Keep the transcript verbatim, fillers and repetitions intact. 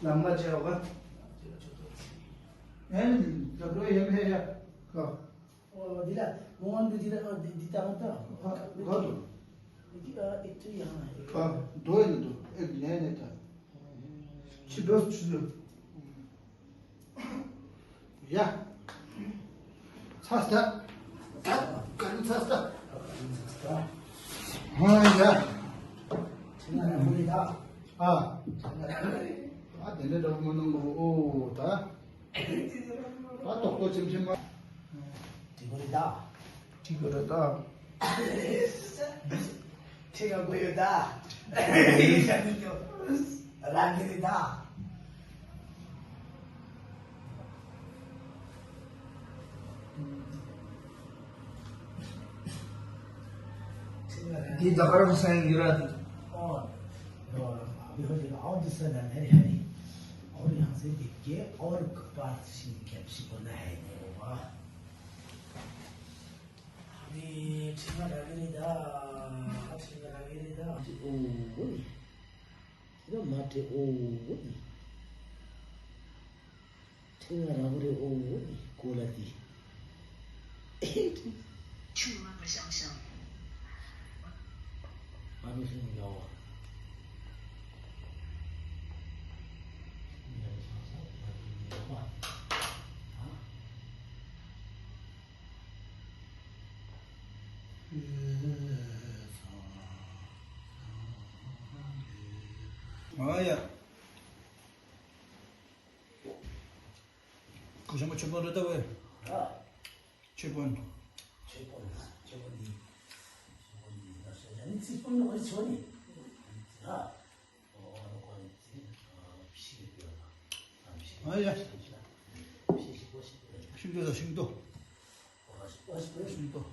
ལམ་མ་བྱེད་བ། ཨེ་ནི་ད་འགྲོ་ཡོད་མེད་ཡ། ག་ཨོ་འདི་ལ་ཝང་འདི་འདི་ལ་ཨོ་འདི་འདི་ལྟ་བ་ད། ག་ག་འགྲོ། འདི་ཨ་ཨེ་ཏུ་ཡང་ཨེ། ག་འགྲོ་ཡིན་འདུག་ཨེ་ལན་ནས་ད། ཕྱི་འགྲོ་ཕྱི་འགྲོ། ཡ། ཚ་སྟ། ད་ག་རེ་ཚ་སྟ། ཧ་ཡ། ཨ། ཨ་དེ་འདྲ་འདྲ་པོ་མ་གནང་གོ་ཨོ་ད། ད་ཏོག་ཏོག་ཆེམ་ཆེམ་མ། དྲི་གོ་རེད་ད། དྲི་གོ་རེད་ད། ཁྲི་ཁ་དགོས་ཡོད་ད། རང་གི་རེད་ད། འདི་ད་ག་རང་སང་ཡོད་ར། ཨོ། རོ་རོ་ཨ་བི་ཧོ་ཇི་ཨའོ་འདི་སེ་ན་ནེ་རི་ཧ་རི། ཨོ་རི་ཧང་སེ་འདི་གེ་ཨོ་རི་ག་པར་ཤིང་ཁེབ་ཤིང་གོ་ན་ཧེ་ནེ་རོ་བ། ཨ་བི་ཁྲི་ང་ར་གི་རེད་ད། ཁྲི་ང་ར་གི་རེད་ད། ཨོ་ཝི། ཁྱེད་རང་མ་དྲེ་ཨོ་ཝི། ཁྲི་ང་ར་གི་རེད་ཨོ་ཝི། གོ་ལ་དི། ཨེ་ཁྲི། ཆུ་མ་མི་ཤང་ཤང་། ཨ་མི་ཤང་ཡ་བ། ཨ་ཡ། གུ་ཤམ་པ་ཆོས་པོ་རེད་ད་ཝེ། ཨ། ཆོས་པོ། ཆོས་པོ། ཆོས་པོ་འདི། ཆོས་པོ་འདི་ན་ཤ་ཇ་ནི་ཚིག་པོ་ནི་ཆོས་ནི། ཨ། ཨ་ཡ། ཤིང་ཏོག་ཤིང་ཏོག་ཤིང་ཏོག